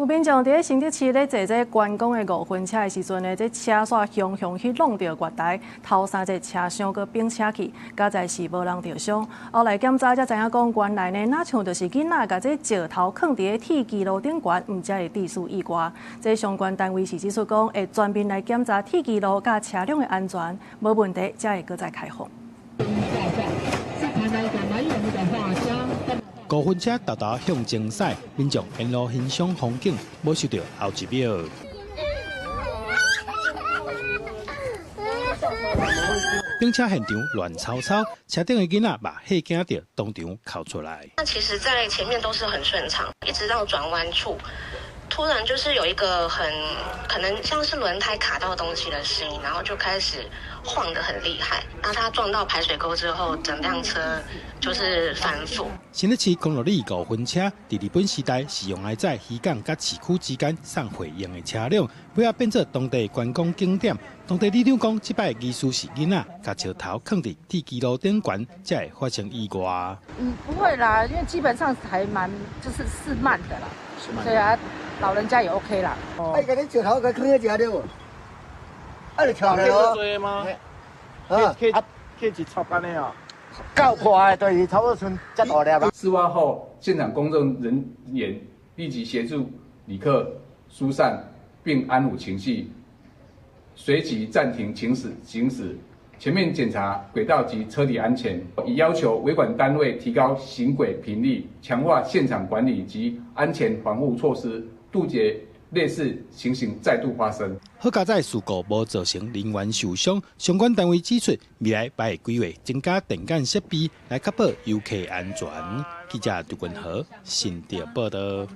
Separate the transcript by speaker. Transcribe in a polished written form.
Speaker 1: 有民眾佇咧新竹市咧坐這觀光的五分車的時陣呢，這車煞雄雄去挵著月台，頭三節車廂閣反車去，佳哉是無人著傷。後來檢查才知影講，原來呢，若像就是囡仔共這石頭囥佇咧鐵支路頂懸，毋才會致使意外。這相關單位是指出講，會全面來檢查鐵支路佮車輛的安全，無問題才會閣再開放。
Speaker 2: 五分車沓沓向前駛，民眾沿路欣賞風景，無想著後一秒。反車現場亂糟糟，車頂的囡仔嘛嚇驚著，當場哭出來。
Speaker 3: 那其實，在前面都是很順暢，一直到轉彎處，突然就是有一個很可能像是輪胎卡到東西的聲音，然後就開始晃得很厲害。那他撞到排水溝之後，整輛車就是翻覆。
Speaker 2: 新竹市公路里五分車，佇日本時代是用來載漁港佮市區之間送貨用的車輛，尾仔變做當地觀光景點。當地里長講，這擺疑似是囡仔共石頭囥佇鐵支路頂懸，才會發生意外。
Speaker 4: 嗯，不會啦，因為基本上還蠻就是是慢的啦，所以啊，老人家也 OK 啦。
Speaker 5: 哎，共你石頭共囥佇遮對無？啊，就跳落
Speaker 6: 來嗎？
Speaker 5: 啊，
Speaker 6: 去去一插按呢啊？
Speaker 5: 夠快，就是差不多賰遮大粒。
Speaker 7: 事發後，現場工作人員立即協助旅客疏散並安撫情緒，隨即暫停行駛，行駛，全面檢查軌道及車體安全，已要求維管單位提高行軌頻率，強化現場管理及安全防護措施，杜絕類似情形再度發生。
Speaker 2: 好佳哉事故無造成人員受傷，相關單位指出，未來會規劃增加電感設備來確保遊客安全。記者杜君和新竹報導。